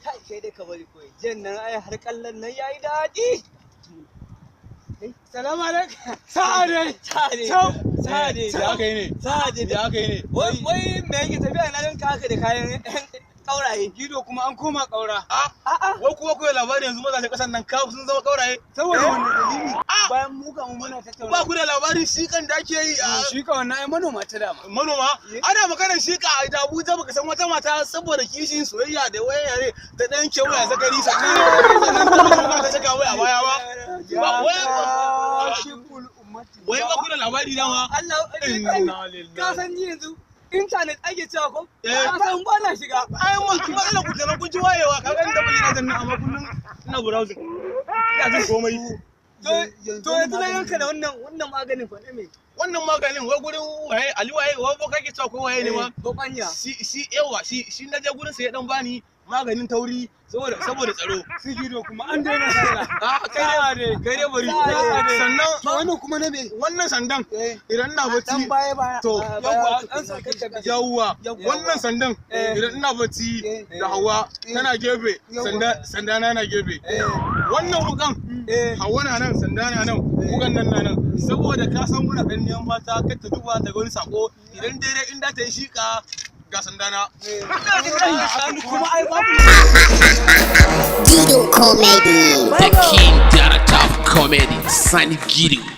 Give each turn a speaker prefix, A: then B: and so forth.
A: Kai, kai dai ka bari koyi. Jan nan ai har kallon nan yayi daɗi.
B: Salamu alaikum. Sa'a dai.
A: Sa'ade.
B: Sau.
A: Sa'ade.
C: Ya aka yi ne?
A: Sa'ade.
C: Ya aka yi ne?
A: Wai wai, me yake tafiya na ganka haka da kayan kauraye?
B: Gido kuma an koma ƙaura.
A: A'a.
C: Wai kuma kuwa labari yanzu mazajen kasan nan kaf sun zama kauraye.
B: Saboda wannan dalili bayan mu ga mu muna tattauna.
C: Ba ku da labarin shikan da ake yi a
B: Shi ka wannan ai manoma ta dama.
C: Manoma ana maganar shika a da Abuja, baka san wata mata saboda kishin soyayya da waya yare ta dan kewaya zakari, sannan ta saka waya a baya ba. Ba wai
B: Shibul ummati.
C: Wai ba ku da labari dama.
A: Allah.
C: Inna lillahi.
A: Ka san ni yanzu internet ake cewa ko?
C: Eh.
A: Ka san ba na shiga.
C: Ai mun kuma matsalar ku kenan, kun ji wayewa. Ka ga da bai ina jannan, amma kullum ina browsing, ina jin komai.
A: To yanzu na yanka da wannan maganin fa ne me?
C: Wannan maganin wai gurin waye, Ali waye, wai ko kake cewa ko waye ne ma?
A: Bokanya.
C: Shi yawa, shi na je gurin sa ya dan bani maganin tauri saboda tsaro.
B: Su gido kuma an daina sallah.
C: Ah, kai dai, kai dai bari. Sannan
B: To wannan kuma na me?
C: Wannan sandan, idan ina
A: Dan
C: bacci
A: baya baya.
C: To,
B: Yawwa, an sauke shi.
C: yawwa, wannan sandan, idan ina bacci da Hawa tana gefe, sanda sanda na na gefe. Wannan wukan, Hawa na nan, sanda na nan, wukan nan na nan, saboda ka san muna ɗan mata, kar ta duba ta ga wani sako idan dare in da ta yi shika ga sanda na.
A: Kuma ai babu
D: Gido Comedy.
E: The King Director of Comedy, Sani Gido.